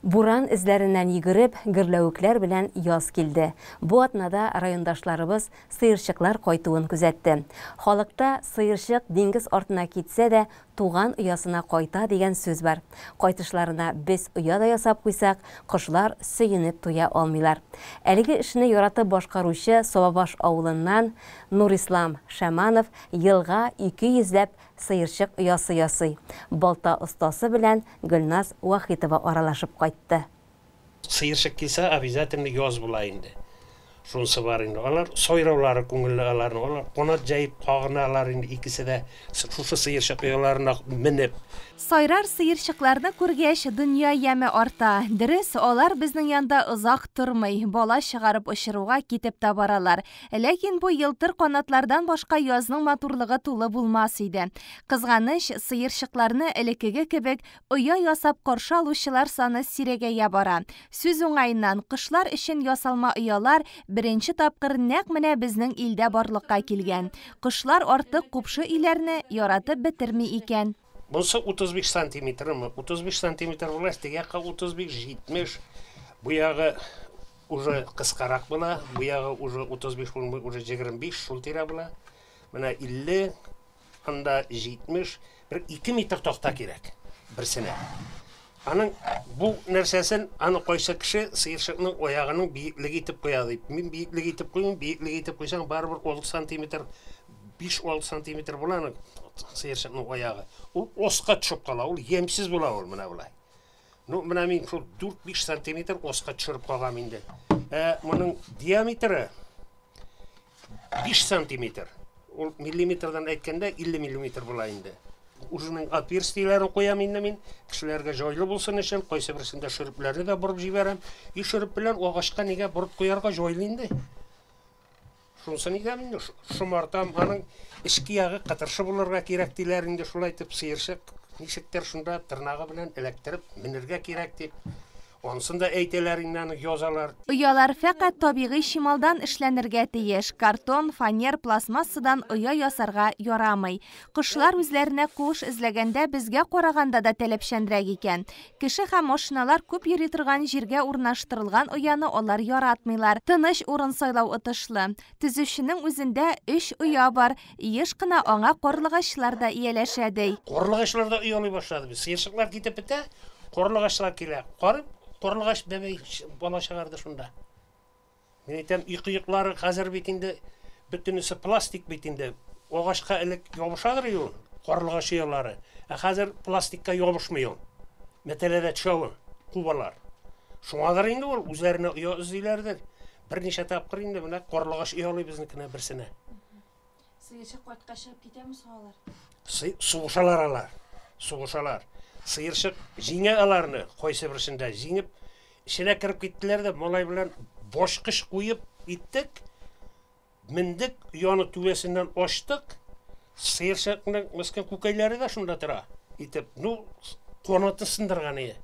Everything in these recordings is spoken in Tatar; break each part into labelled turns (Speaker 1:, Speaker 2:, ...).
Speaker 1: Буран эзләреннән йөгереп, гөрләвекләр белән яз килде. Бу атнада райондашларыбыз сыерчыклар кайтуын күзәтте. Халыкта сыерчык диңгез артына китсә дә, туган оясына кайта дигән сүз бар. Кайтышларына без оя да ясап куйсак, кошлар сөенеп туя алмыйлар. Әлеге эшне яратып башкаручы Сабабаш авылыннан Нурислам Шаманов елга 200 ләп сыерчык оясы ясый. Балта остасы белән Гөлназ Вахитова аралашып кайтты.
Speaker 2: Сыерчык килсә, обязательно яз була инде. Шунысы бар инде. Алар сайраулары күңелле аларның. Алар канат җәеп кагыналар инде икесе дә шушы сыерчык ояларына менеп.
Speaker 3: Сайрар сыерчыкларны күргәч, дөнья яме арта. Дөрес, алар безнең янда озак тормый, бала чыгарып очыруга китеп тә баралар. Ләкин бу елтыр канатлардан башка язның матурлыгы тулы булмас иде. Кызганыч, сыерчыкларны элеккеге кебек оя ясап каршы алучылар саны сирәгәя бара. Сүз уңаеннан, кошлар өчен ясалма оялар беренче тапкыр нәкъ менә безнең илдә барлыкка килгән. Кошлар артык купшы өйләрне яратып бетерми икән.
Speaker 2: Монысы 35 сантиметрмы? 35 сантиметр булгач, теге якка 35, 70. Бу ягы уже кыскарак була, бу ягы уже 35 булмый, уже 25 шул тирә була. Менә 50, анда 70, бер 2 метр такта кирәк берсенә. Аның бу нәрсәсен аны кайсы кеше сыерчыкның аягының биеклеге итеп куя дип. Мин биеклеге итеп куймыйм, биеклеге итеп куйсаң, барыбер 6 сантиметр, 5-6 сантиметр була аның сыерчыкның аягы. Ул оска төшеп кала, ул ямьсез була ул менә болай. Ну, менә мин шул 4-5 сантиметр оска төшереп калгам инде. Ә моның диаметры 5 сантиметр. Ул миллиметрдан әйткәндә 50 миллиметр була инде. Үзенең отверстиеләрен куям инде мин. Кешеләргә җайлы булсын өчен, кайсы берсендә шөрепләрне дә борып җибәрәм. И шөреп белән агачка нигә борып куярга җайлы инде. Шунысын әйтәм инде, шомартам, аның эчке ягы кытыршы булырга кирәк диләр инде, шулай итеп сыерчык ничектер шунда тырнагы белән эләктереп менергә кирәк дип. Анысын да әйтәләр инде, аны язалар.
Speaker 3: Оялар фәкать табигый чималдан эшләнергә тиеш. Картон, фанер, пластмассадан оя ясарга ярамый. Кошлар үзләренә куыш эзләгәндә безгә караганда да таләпчәнрәк икән. Кеше һәм машиналар күп йөри торган җиргә урнаштырылган ояны алар яратмыйлар. Тыныч урын сайлау отышлы. Төзүченең үзендә 3 оя бар. Еш кына аңа карлыгачлар да ияләшә ди.
Speaker 2: Карлыгачлар да оялый башлады. Сыерчыклар китеп бетә, карлыгачлар килә. Карып, карлыгач бәбәй бала чыгарды шунда. Мин әйтәм, өй кыеклары хәзер бит инде бөтенесе пластик бит инде. Агачка элек ябышадыр ул, карлыгач оялары. Ә хәзер пластикка ябышмый ул. Мәтәләдә төшә ул, кубалар. Шуңадыр инде ул, үзләренә оя эзлиләрдер. Берничә тапкыр инде менә карлыгач оялый безнекенә берсенә.
Speaker 3: Сыерчык кайткач чыгып китәме соң алар?
Speaker 2: Сугышалар алар. Сугышалар. Сыерчык җиңә аларны, кайсы берсендә җиңеп, эченә кереп киттеләр дә, малай белән башкыч куеп иттек. Мендек, ояны түбәсеннән ачтык. Сыерчыкның мескен күкәйләре дә шунда тора. Итеп, ну, канаты сындырган иде.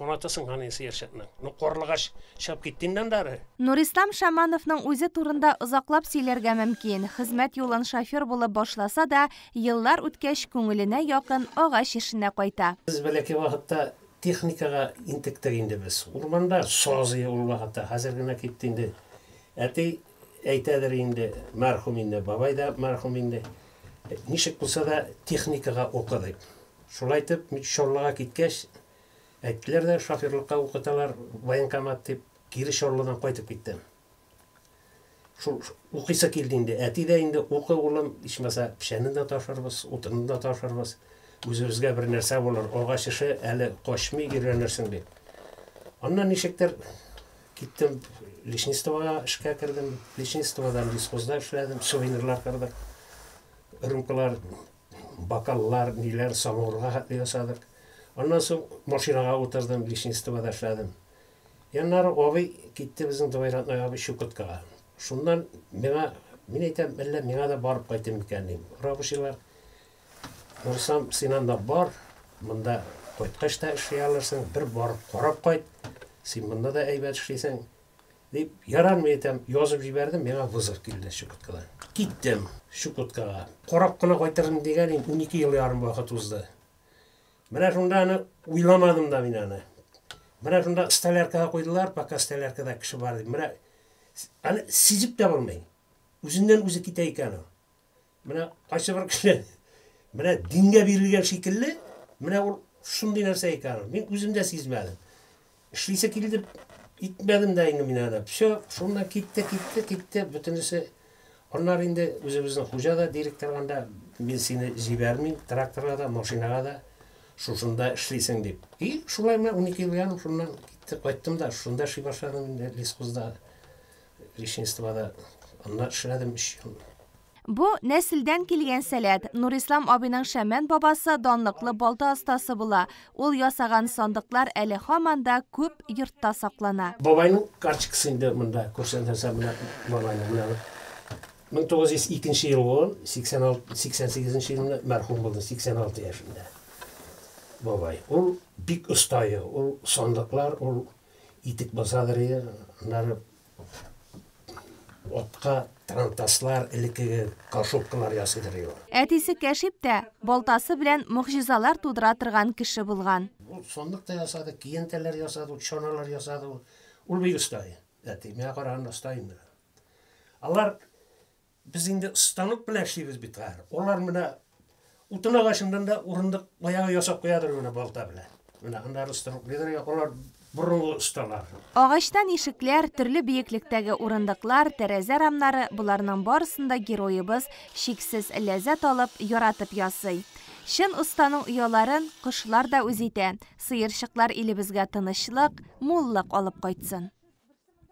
Speaker 2: Канаты сынган иде сыерчыкның. Ну, карлыгач чыгып китте инде андары.
Speaker 3: Нурислам Шамановның үзе турында озаклап сөйләргә мөмкин. Хезмәт юлын шофер булып башласа да, еллар үткәч күңеленә якын агач эшенә кайта.
Speaker 2: Без бәләкәй вакытта техникага интектек инде без. Урманда саз ул вакытта, хәзер генә китте инде. Әти әйтәдер инде, мәрхүм инде, бабай да мәрхүм инде. Ничек булса да техникага укы дип. Шулай итеп, мин Чаллыга киткәч, әйттеләр дә, шоферлыкка укыталар, военкомат дип, кире Чаллыдан кайтып киттем. Шул укыйсы килде инде. Әти дә инде укы, улым, ичмаса печәнен дә ташырбыз, утынын да ташырбыз. Үзебезгә бер нәрсә булыр, агач эше әле качмый өйрәнерсең дип. Аннан ничектер киттем лесничествога эшкә кердем. Лесничестводан лесхозда эшләдем, сувенирлар кырдык. Рюмкалар, бокаллар, ниләр, самавырга хәтле ясадык. Аннан соң машинага утырдым, лесничествода эшләдем. Яннары абый китте безнең двоюродной абый Чукоткага. Шуннан миңа, мин әйтәм, әллә миңа да барып кайтыйм микән дим. Рабочийлар, Нурислам, син анда бар, монда кайткач та эшли алырсың, бер барып карап кайт, син монда да әйбәт эшлисең, дип, ярар, мин әйтәм, язып җибәрдем, миңа вызов килде Чукоткадан. Киттем Чукоткага. Карап кына кайтырым дигән инде 12 ел ярым вакыт узды. Менә шунда аны уйламадым да мин аны. Менә шунда столяркага куйдылар, пока столяркада кеше бар дип. Менә аны сизеп тә булмый. Үзеннән үзе китә икән ул. Менә кайсы бер кеше менә дингә бирелгән шикелле, менә ул шундый нәрсә икән ул. Мин үзем дә сизмәдем. Эшлисе килде, итмәдем дә инде мин аны. Все, шуннан китте, китте, китте, бөтенесе. Аннары инде үзебезнең хуҗа да, директор анда, мин сине җибәрмим, тракторга да, машинага да, шушында эшлисең дип. И шулай менә 12 ел ярым шуннан китте, кайттым да, шунда эшли башладым инде, лесхозда, лесничествода. Анда эшләдем 3 ел.
Speaker 3: Бу, нәселдән килгән сәләт. Нурислам абыйның Шәмән бабасы данлыклы балта остасы була. Ул ясаган сандыклар әле һаман да күп йортта саклана.
Speaker 2: Бабайның карточкасы инде монда күрсәтелсә, менә бабайның менә 1902 ел ул, 86, 88 елында мәрхүм булды, 86 яшендә. Бабай. Ул бик оста иде. Ул сандыклар, ул итек басадыр иде. Аннары атка трантаслар, элеккеге кашопкалар ясыйдыр иде.
Speaker 3: Әтисе Кәшип тә балтасы белән могҗизалар тудыра торган кеше булган.
Speaker 2: Ул сандык та ясады, киянтәләр ясады, ул чаналар ясады. Ул бик оста иде. Әти, миңа караганда оста инде. Алар без инде станок белән эшлибез бит хәзер. Алар менә утын агачыннан да урындык аягы ясап куядыр менә балта белән. Менә аннары станок дидер, алар борынгы осталар.
Speaker 3: Агачтан ишекләр, төрле биеклектәге урындыклар, тәрәзә рамнары, боларның барысын да героебыз чиксез ләззәт алып, яратып ясый. Чын останың ояларын кошлар да үз итә. Сыерчыклар илебезгә тынычлык, муллык алып кайтсын.